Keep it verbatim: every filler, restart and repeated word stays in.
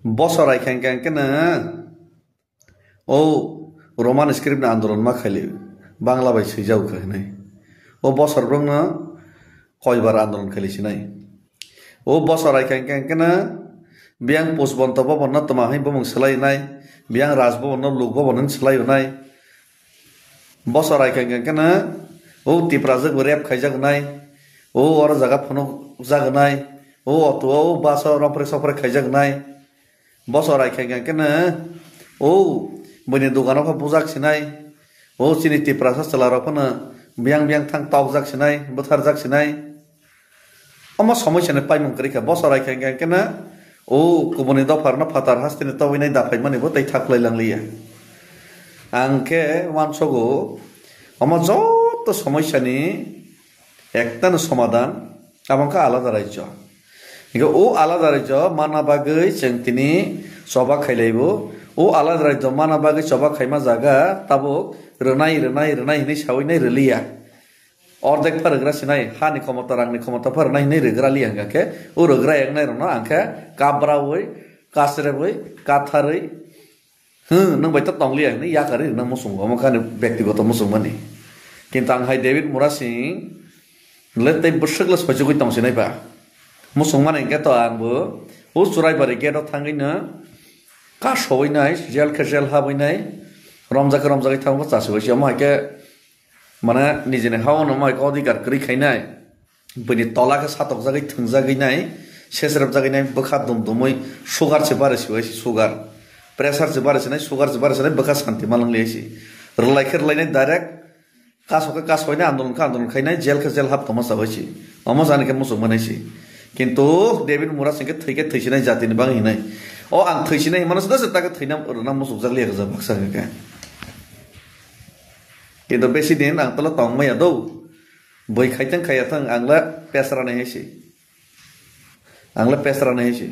Bosor ai khe hwnkhe hwnkhe no o Roman script ni andolon ma khaili Bangla bai swijak kha hinwi. O bosor borokno koibar andolon khaili sinai. O bosor ai khe hwnkhe hwnkhe no biyang Push Bonto Bhavan no twma hwnwi bumung swlai nai, biyang Raj Bhavan no Lok Bhavan hwnwi swlai nai. Bosor ai khe hwnkhe no o Tiprajwk bo rape khaijak nai, o oro jaga phunuk jak nai, o auto o bus o romphre sopre khaijak nai. Bosor ai khe hwnkhe no o buini dogano khe bujak sinai, o chini Tiprasa chwla rok phano biyang biyang thang tokjak sinai, bwtharjak sinai. Omo somoisani paimung kwrwi kha, bosor ai khe hwnkhe no o kubuni dopharno phatar hasteni tobwinai daphaimani bo tei thaklai langliya. Ang khe uansogo omo joto somoisani ektano somadan abo wngkha alada rajyo. Hingkhe o alada rajyo mana bagwi chwng tini choba khailaibo. O alada rajyo mana bagwi choba khaima jaga tabuk rwnai, rwnai, rwnai hinwi sawi nai rwliya. Ordek pha rwgra sinai, hani khomota, rangni khomota pha rwnai hinwi rwgra liya hwnkha khe, o rwgra eknai rokno ang khe kabrawi, kasrebwi, katharwi, hmm, nwng bai ta tongliya hinwi yakarwi rwna muchungo, omo khe ani bektigoto muchungmani. Kintu ang hai David Murasing le tei bwswk le soichugwi tong sinai ba. Muchungmani hwnkhe to ang bo o Churaibari gate o thangwi no kasowinai, jel khe jel habwinai, romjak khe romjagwi thangwi chasibai se, omo hai khe Mane nijini ha-o no mai khe odhikar kwrwi khainai, bini tola khe satokjagwi thwngjagwi nai, sesrepjagwi nai, bwkha dum dumwi sugar se bare sibai se sugar, pressure se bare sinai, sugar se bare sinai, bwkha santi ma nang liya se. Rwlai khe rwlainai direct, kaso khe kasoinai, andolon khe andolon khainai, jel khe jel hap tongma chabai se. Omo jani khe muchung manai se. Kintu David Murasing khe thwi khe thwi sinai jatini bagwi hinai. O ang thwi sinai himano se, se ta khe thwina rwna muchungjak liya khe baksa khe. Kintu besi din ang tolo tong maya do. Boi khaitang khaya thang ang le pesra nai hai se. Ang le pesra nai hai se.